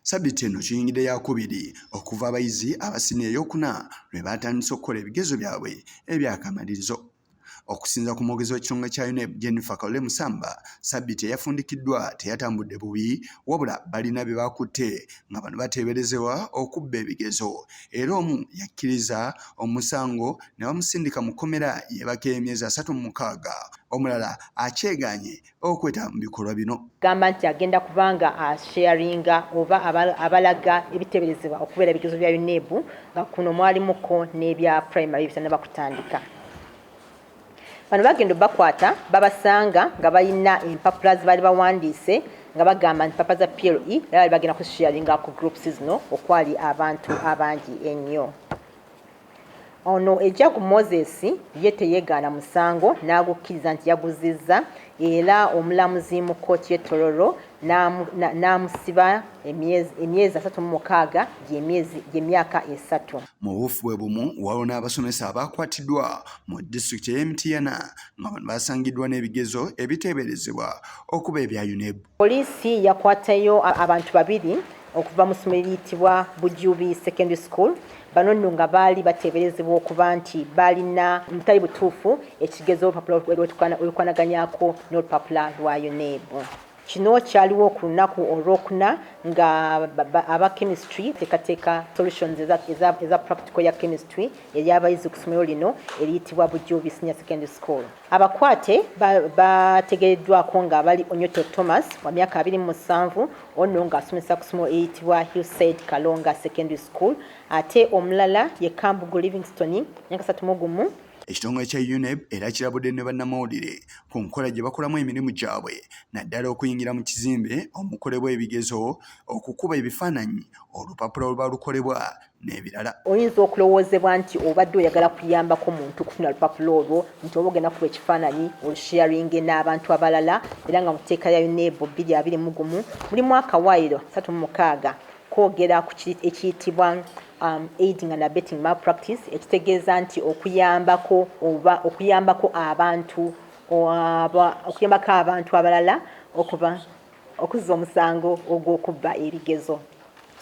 Sabbiiti eno kiyingidde yakubiri okuva abayizi aba siniya eyokuna lwe batandise okukola ebigezo byabwe ebyakamalirizo. Okusinza ku mwogezi w'ekitongole kya UNEB Jennifer Kalule Musamba, sabbiiti eyafundikiddwa teyatambudde bubi wabula balina bye bakutte nga bano bateeberezebwa okubba ebigezo era omu yakkiriza omusango ne bamusindika mu kkomera yeebaka emyezi 36, omulala akyegaanye okwetaba mu bikolwa bino. Gamba nti agenda kubanga asharinga oba abalaga ebiteeberezebwa okubeera ebigezo bya UNEB nga kuno mwalimuko n'ebya primary ebitannaba kutandika. Bano bagenda obakwata babasanga nga balina empapula ze baali bawandiise nga bagamba nti mpapula za PLE era bali bagenda kusharinga ku groups zino okwali abantu abangi ennyo. Ono Ejagu Moses ye teyegaana musango n'agukkiriza nti yaguzizza era omulamuzi mu kkooti y'e Tororo n'amusiba emyezi 36 gy'emyaka 3. Mu buufu bwe bumu waliwo n'abasomesa abakwatiddwa mu disitulikiti ey'e Mityana nga bano basangiddwa n'ebigezo ebiteeberezebwa okuba ebya UNEB. Poliisi yakwatayo abantu babiri okuva mu ssomero eriyitibwa Bujubi Secondary School. Bano nno nga baali bateeberezebwa okuba nti baalina mutali butuufu ekigezo olupapula olukwanaganyako n'olupapula lwa UNEB. Kino kyaliwo ku lunaku olwokuna nga aba chemistry teekateeka solutions eza practical ya chemistry ery'abayizi ku ssomero lino eriyitibwa Bujubi Senior Secondary School. Abakwate bategereddwako nga bali Onyoto Thomas wa myaka 27, ono ng'asomesa ku ssomero eriyitibwa Hillside Kalonga Secondary School, ate omulala ye Kambugu Livingstone myaka 31. Ekitongole kya UNEB era kirabudde ne bannamawulire ku nkola gye bakolamu emirimu gyabwe naddala okuyingira mu kizimbe omukolebwa ebigezo, okukuba ebifaananyi, olupapula oluba lukolebwa n'ebirala. Oyinza okulowoozebwa nti obadde oyagala kuyambako muntu kufuna lupapula olwo, nti oba ogenda kuba ekifaananyi olusharinge n'abantu abalala, era nga mu tteeka lya UNEB 2021 mulimu akawaayiro 36 kwogera ku ekiyitibwa aiding and abetting malpractice, ekitegeeza nti okuyambako oba okuyambako abantu okuyambako abantu abalala okuba okuzza omusango ogw'okubba ebigezo.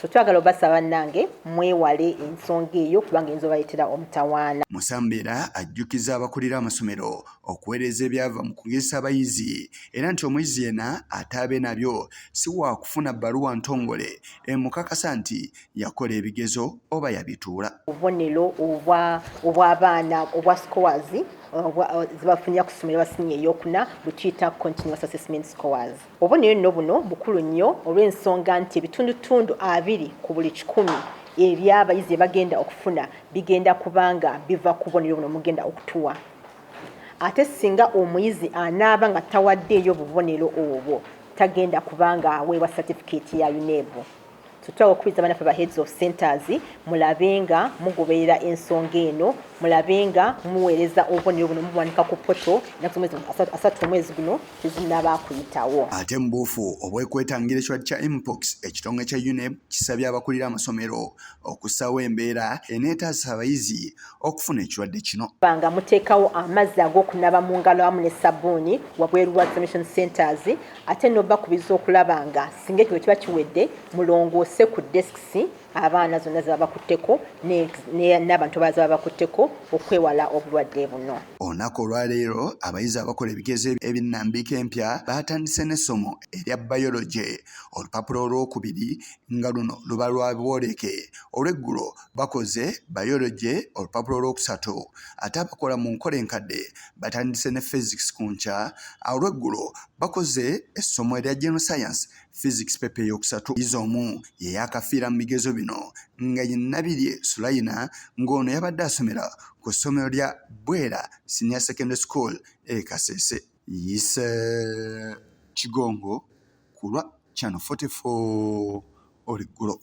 So twagala obasaba bannange mwewale ensonga eyo kubanga eyinza obaleetera omutawaana. Musamba era ajjukiza abakulira amasomero okuweereza ebyava mu kugezesa abayizi era nti omuyizi yenna ataabe nabyo si waakufuna bbaluwa ntongole emukakasa nti yakola ebigezo oba yabituula. Obubonero obw'abaana obwa scores zebafunira ku ssomero basinye eyokuna bwe tuyita continuous assessment scores. Obubonero nno buno bukulu nnyo olw'ensonga nti ebitundutundu 20 ku buli 100 eby'abayizi bye bagenda okufuna bigenda kubanga biva ku bubonero buno mugenda okutuwa. Ate singa omuyizi anaaba nga tawaddeeyo bubonero obwo tagenda kubanga aweebwa certificate ya UNEB. So twagala okukubiriza bannaffe ba heads of centers mulabe nga mugoberera ensonga eno, mulabe nga muweereza obubonero buno mubuwanika ku poto ennaku z'omwezi 30 omwezi guno tezinnaba kuyitawo. Ate mu buufu obw'okwetangira ekirwadde kya Mpox, ekitongole kya UNEB kisabye abakulira amasomero okussaawo embeera eneetaasa abayizi okufuna ekirwadde kino. Nga muteekawo amazzi ag'okunaaba mu ngalo awamu ne sabbuuni wabweru wa examination centers, ate n'obakubiriza okulaba nga singa ekyo kiba kiwedde mulongoose ku desks abaana zonna ze baba bakutteko n'abantu abalala ze baba bakutteko okwewala obulwadde buno. Olunaku olwaleero abayizi abakola ebigezo eby'ennambika empya batandise n'essomo erya biology olupapula olwokubiri nga luno luba lwa bwoleke. Olweggulo bakoze biology olupapula olwokusatu, ate abakola mu nkola enkadde batandise ne physics ku nkya. Olweggulo bakoze essomo erya general science physics paper eyokusatu. Omuyizi omu ye yakafiira mu bigezo bino nga ye Nabirye Sulaina, ng'ono yabadde asomera ku ssomero lya Bwera Senior Secondary School e Kasese. Yise Kigongo ku lwa Channel 44 olweggulo.